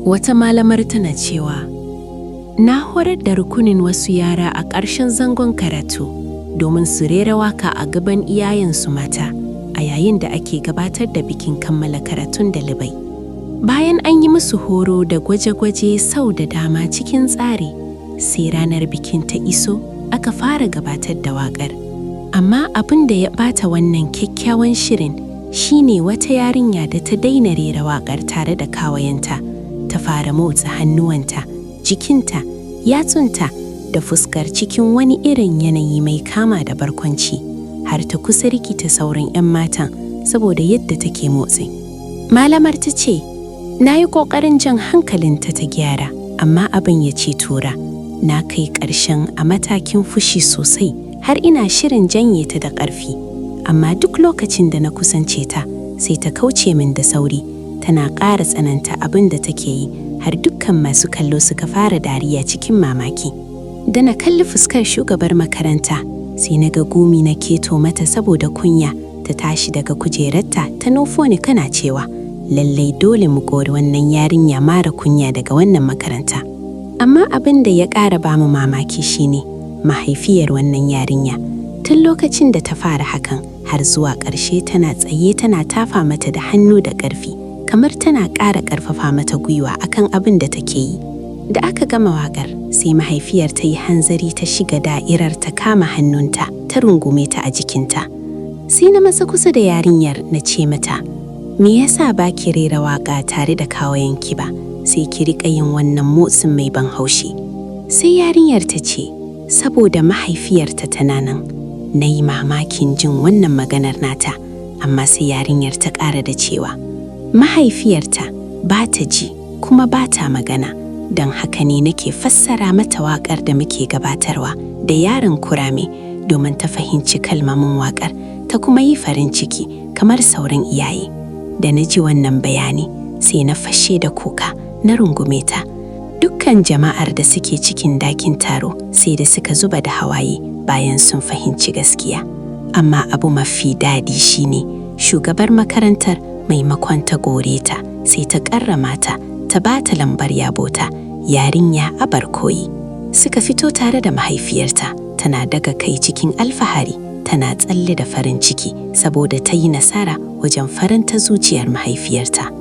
Wata malamar tana cewa, "Na horar da rukunin wasu yara a ƙarshen zangon karatu domin su rera waka a gaban iyayensu mata a yayin da ake gabatar da bikin kammala karatun ɗalibai. Bayan an yi musu horo da gwaje-gwaje sau da dama cikin tsari, sai ranar bikin ta iso, aka fara gabatar da waƙar. Amma abin da ya ɓata wannan kyakkyawan shirin shine wata yarinya da ta daina rera waƙar tare da kawayenta, ta fara motsa hannuwanta, jikinta, yatsunta da fuskar cikin wani irin yanayi mai kama da barkwanci, har ta kusa rikita sauran 'yan matan saboda yadda take motsi. Malamar ta ce, "Na yi ƙoƙarin jan hankalinta ta gyara, amma abin ya ci tura. Na kai ƙarshen a matakin fushi sosai har ina shirin janye ta da ƙarfi. Amma duk lokacin da na kusance ta, sai ta kauce min da sauri, tana ƙara tsananta abin da take yi, har dukkan masu kallo suka fara dariya cikin mamaki. Da na kalli fuskar shugabar makaranta, sai na ga gumi na keto mata saboda kunya. Ta tashi daga kujerarta ta nufo ni kana cewa, 'Lallai dole mu kori wannan yarinya mara kunya daga wannan makaranta.' Amma abin da ya ƙara bamu mamaki shine mahaifiyar wannan yarinya. Tun lokacin da ta fara hakan har zuwa ƙarshe, tana tsaye tana tafa mata da hannu da ƙarfi, kamar tana ƙara ƙarfafa mata gwiwa akan abin da take yi. Da aka gama waƙar, sai mahaifiyar ta yi hanzari ta shiga da'irar, ta kama hannunta, ta rungume ta a jikinta. Sai na matsa kusa da yarinyar na ce mata, 'Me yasa ba ki rera waƙa tare da kawayenki ba, sai ki riƙa yin wannan motsin mai ban haushi?' Sai yarinyar ta ce, saboda mahaifiyarta tana nan. Na yi mamakin jin wannan maganar nata, amma sai yarinyar ta ƙara da cewa, mahaifiyarta ba ta ji kuma ba ta magana, don haka ne nake fassara mata waƙar da muke gabatarwa da yaren kurame domin ta fahimci kalmomin waƙar ta kuma yi farin ciki kamar sauran iyaye. Da na ji wannan bayani, sai na fashe da kuka, na rungume ta. Dukkan jama'ar da suke cikin dakin taro sai da suka zuba da hawaye bayan sun fahimci gaskiya. Amma abu mafi daɗi shine shugabar makarantar, maimakon ta kore ta, sai ta karrama ta, ta ba ta lambar yabo ta yarinya abar koyi. Suka fito tare da mahaifiyarta, tana daga kai cikin alfahari, tana tsalle da farin ciki saboda ta yi nasara wajen faranta zuciyar mahaifiyarta.